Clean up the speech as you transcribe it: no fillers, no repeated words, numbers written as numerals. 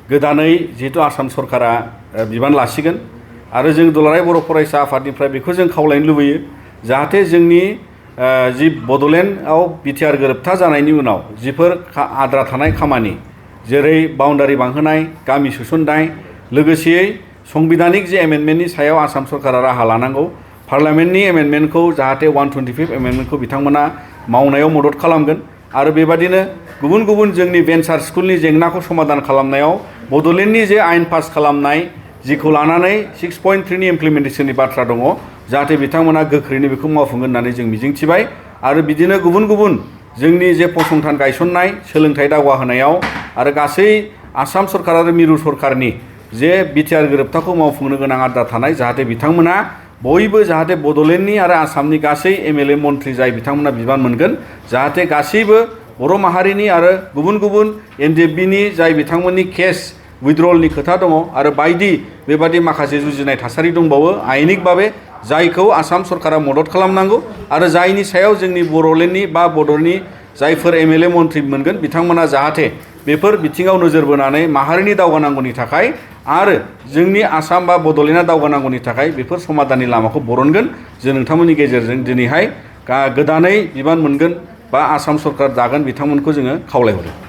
गोदानै जिहेतु आसाम सरकारा बिबान लासिगोन आरो जों दुलाराय बर' फरायसा आफादनिफ्राय बेखौ जों खावलायनो लुबैयो जाहाथे जोंनि जि बड'लेण्डआव बिटिआर गोरोबथा जानायनि उनाव जिफोर आद्रा थानाय खामानि जेरै बाउन्डारि बांहोनाय गामि सोसननाय लोगोसेयै संबिधानिक जे एमेन्डमेन्टनि सायाव आसाम सरकारा राहा लानांगौ पार्लामेन्टनि एमेन्डमेन्टखौ जाहाथे 125 एमेन्डमेन्टखौ बिथांमोना मावनायाव मदद खालामगोन आरो बेबादिनो गुबुन गुबुन जोंनि भेन्सार स्कुलनि जेंनाखौ समाधान खालामनायाव बड'लेण्डनि जे आयेन पास खालामनाय जिखौ लानानै 6.3 नि इमप्लिमेन्टेसननि बाथ्रा दङ जाहाथे बिथांमोना गोख्रैनो बेखौ मावफुंगोन होननानै जों मिजिंथिबाय आरो बिदिनो गुबुन गुबुन जोंनि जे फसंथान गायसननाय सोलोंथाइ दावगाहोनायाव आरो गासै आसाम सरकार आरो मिरु सरकारनि जे बिटिआर गोरोबथाखौ मावफुंनो गोनां आद्रा थानाय जाहाथे बिथांमोना बयबो जाहाथे बड'लेण्डनि आरो आसामनि गासै एमएलए मन्थ्रि जाय बिथांमोना बिबान मोनगोन जाहाथे गासैबो बर' माहारिनि आरो गुबुन गुबुन एनडिएफबिनि जाय बिथांमोननि केस उइथड्रलनि खोथा दङ आरो बायदि बेबादि माखासे जुजिनाय थासारि दंबावो आयेनिक भाबै जायखौ आसाम सरकारा मदद खालामनांगौ आरो जायनि सायाव जोंनि बड'लेण्डनि बा बड'नि जायफोर एमएलए मन्थ्रि मोनगोन बिथांमोना जाहाथे बेफोर बिथिङाव नोजोर बोनानै माहारिनि दावगानांगौनि थाखाय आरो जोंनि आसाम बा बड'लेण्डआ दावगानांगौनि थाखाय बेफोर समाधाननि लामाखौ बरनगोन जों नोंथांमोननि गेजेरजों दिनैहाय गोदानै बिबान मोनगोन बा आसाम सरकार दागोन बिथांमोनखौ जोङो खावलायहरो।